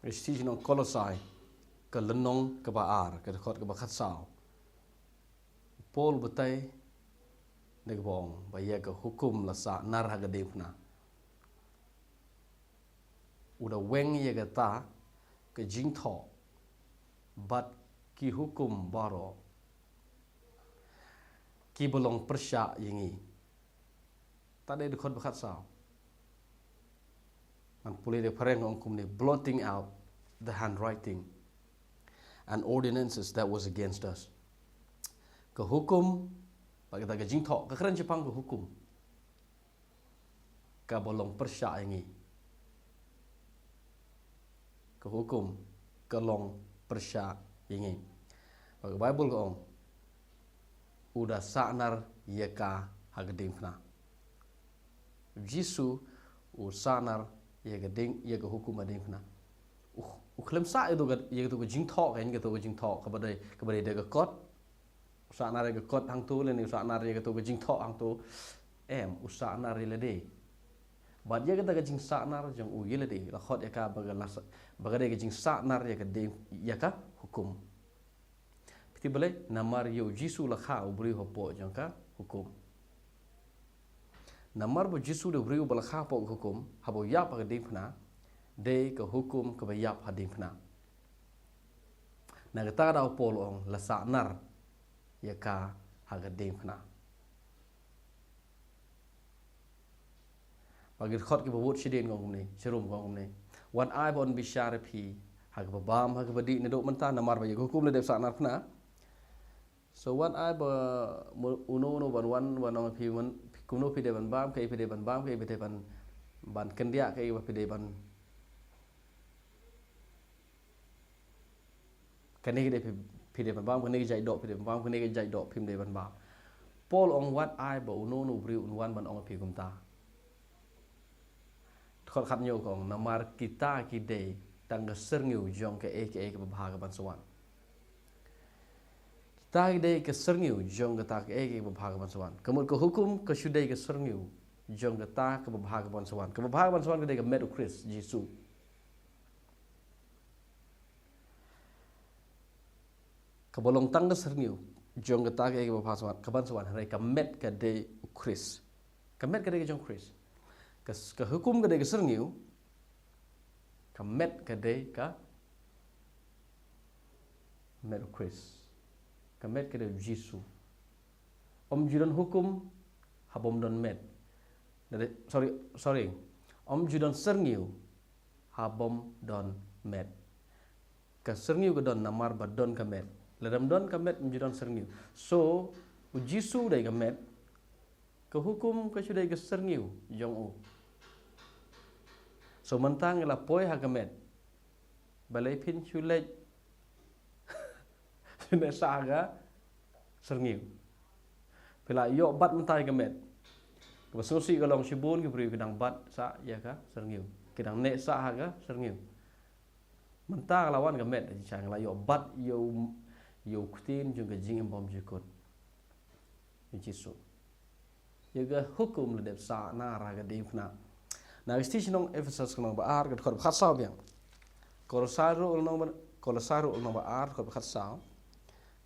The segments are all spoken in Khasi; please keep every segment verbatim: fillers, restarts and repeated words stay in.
Ka shithi sha ki nong Kolosai, ka lynnong kaba ar, ka dkhot kaba khatsaw. Paul u batai da kaba ong ba ïa ka hukum la sah nar ha ka diengphna u da weng ïa kata ka jingthoh bad ki hukum baroh kiba long pyrshah ïa ngi. Ta dei dkhot ba khatsaw. Ngan pule da phareng, ong kumne, blotting out the handwriting and ordinances that was against us. Ka hukum, bad kata ka jingthoh, ka kren shaphang ka hukum kaba long pyrshah ïa ngi. Ka hukum ka long pyrshah ïa ngi. Bad ka Baibl ka ong, u da sah nar ïa ka ha ka diengphna. Jisu u sah nar ïa ka dieng, ïa ka hukum ha diengphna. U, u khlem sah ïa kato ka, ïa kato ka jingthoh, ka, ïa kato ka jingthoh kaba dei, kaba dei da ka kot. U sah nar ïa ka kot hangto, lane u sah nar ïa kato ka jingthoh hangto. Em, u sah nar ïa lade. Bad ïa kata ka jingsah nar jong u ïa lade la khot ïa ka ba ka la sa-, ba ka dei ka jingsah nar ïa ka dieng, ïa ka hukum. Phi tip balei? Namar ïa u Jisu la kha u briew hapoh jong ka hukum. Namar ba u Jisu u dei u briew ba la kha hapoh ka hukum, haba u ïap ha ka diengphna, dei ka hukum kaba ïap ha diengphna. Na kata ka daw u Paul u ong la sah nar ïa ka ha ka diengphna. Bad ki dkhot kiba bud shadien ka ong kumne, sharum ka ong kumne. Wat ai ba un bishar ïa phi ha kaba bam, ha kaba dih naduh mynta, namar ba ïa ka hukum la dep sah nar phna. So wat ai ba mu-, uno uno ban wan, ban ong ïa phi, man, kumno phi dei ban bam, kaei phi dei ban bam, kaei phi dei ban, ban kyndiah, kaei ba phi dei ban Kane ka dei phi, phi dei ban bam, kane ka jait doh phi dei ban bam, kane ka jait doh phim dei ban bam. Paul ong wat ai ba uno uno u briew un wan ban ong ïa phi kumta. Dkhot khathynñiew ka ong, namar kita ki dei tang ka syrngiew jong kaei kaei kaba bha kaban sa wan. Kita ki dei ka syrngiew jong kata kaei kaei kaba bha kaban sa wan. Ka mut ka hukum ka shu dei ka syrngiew jong kata kaba bha kaban sa wan. Kaba bha kaban sa wan ka dei ka met u Khrist Jisu. Kaba long tang ka syrngiew jong kata kaei kaba bha sa wan, kaban sa wan, hynrei ka met ka dei u Khrist. Ka met ka dei ka jong u Khrist. Ka s-, ka hukum ka dei ka syrngiew. Ka met ka dei ka met u Khrist. Ka met ka dei u Jisu. Ym ju don hukum haba ym don met. Sorry, sorry. Ym ju don syrngiew haba ym don met. Ka syrngiew ka don namar ba don ka met. Lada ym don ka met ym ju don syrngiew. So u Jisu u dei ka met. Ka hukum ka shu dei ka syrngiew jong u. So mynta ngi la poi ha ka met. Balei phin shu leit shu neh sah ha ka syrngiew? Phi la ïoh bat mynta ïa ka met. Kaba sngewsih ka long shibun ki briew ki dang bat sah ïa ka syrngiew. Ki dang neh sah ha ka syrngiew. Mynta ka la wan ka met, ngi la ïoh bat ïa u, ïa u ktien jong ka jingim bymjukut. Ïa u Jisu. Ïa ka hukum la dep sah nar ha ka diengphna. Na ka shithi sha ki nong Ephesos ka lynnong ba ar ka dkhot ba khatsaw biang. Kolosai ruh ka lynnong ba, Kolosai ruh ka lynnong ba ar ka dkhot ba khatsaw.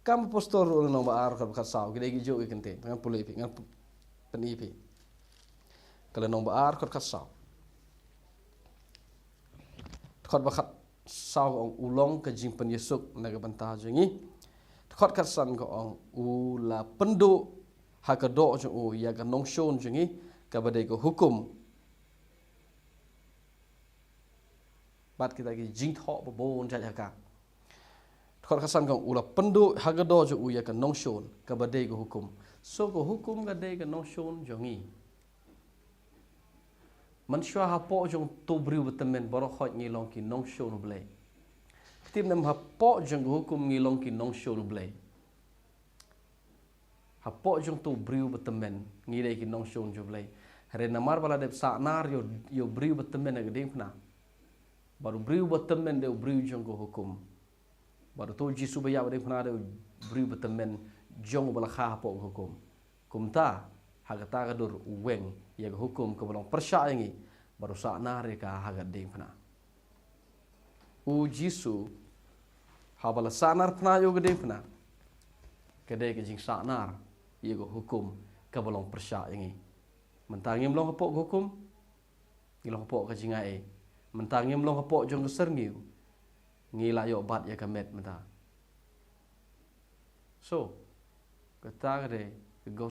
Kam Apostol ruh ka lynnong ba ar ka dkhot ba khatsaw. Ki dei ki juh ki kyntien. Ngan pule ïa phi, ngan pyni ïa phi. Ka lynnong ba ar ka dkhot ba khatsaw. Dkhot ba khatsaw ka ong u long ka jingpynïasuk na ka bynta jong ngi. Dkhot khatsan ka ong u la pynduh ha ka doh jong u ïa ka nongshun jong ngi kaba dei ka hukum. Bad kita ki jingthoh ba bun jait ha ka. Dkhot khatsan ka ong u la pynduh ha ka doh jong u ïa ka nongshun kaba dei ka hukum. So ka hukum ka dei ka nongshun jong ngi. Mynshuwa hapoh jong uto u briew ba tymmen baroh khoit ngi long ki nongshun u Blei. Phi tip ne em, hapoh jong ka hukum ngi long ki nongshun u Blei. Hapoh jong uto u briew ba tymmen ngi dei ki nongshun jong u Blei. Hynrei namar ba la dep sah nar ïa u, ïa u briew ba tymmen ha ka diengphna. Bad u briew ba tymmen dei u briew jong ka hukum. Bad uto u Jisu ba ïap ha ka diengphna dei u briew ba tymmen jong uba la kha hapoh ka hukum. Kumta ha kata ka dur u weng ïa ka hukum kaba long pyrshah ïa ngi bad u sah nar ïa ka ha ka diengphna. U Jisu, haba la sahnar pna ïa u ka diengphna, ka dei ka jingsahnar ïa ka hukum kaba long pyrshah ïa ngi. Mynta ngim long hapoh ka hukum, ngi long hapoh ka jingai. Mynta ngim long hapoh jong ka syrngiew, ngi la ïoh bat ïa ka met mynta. So, kata ka dei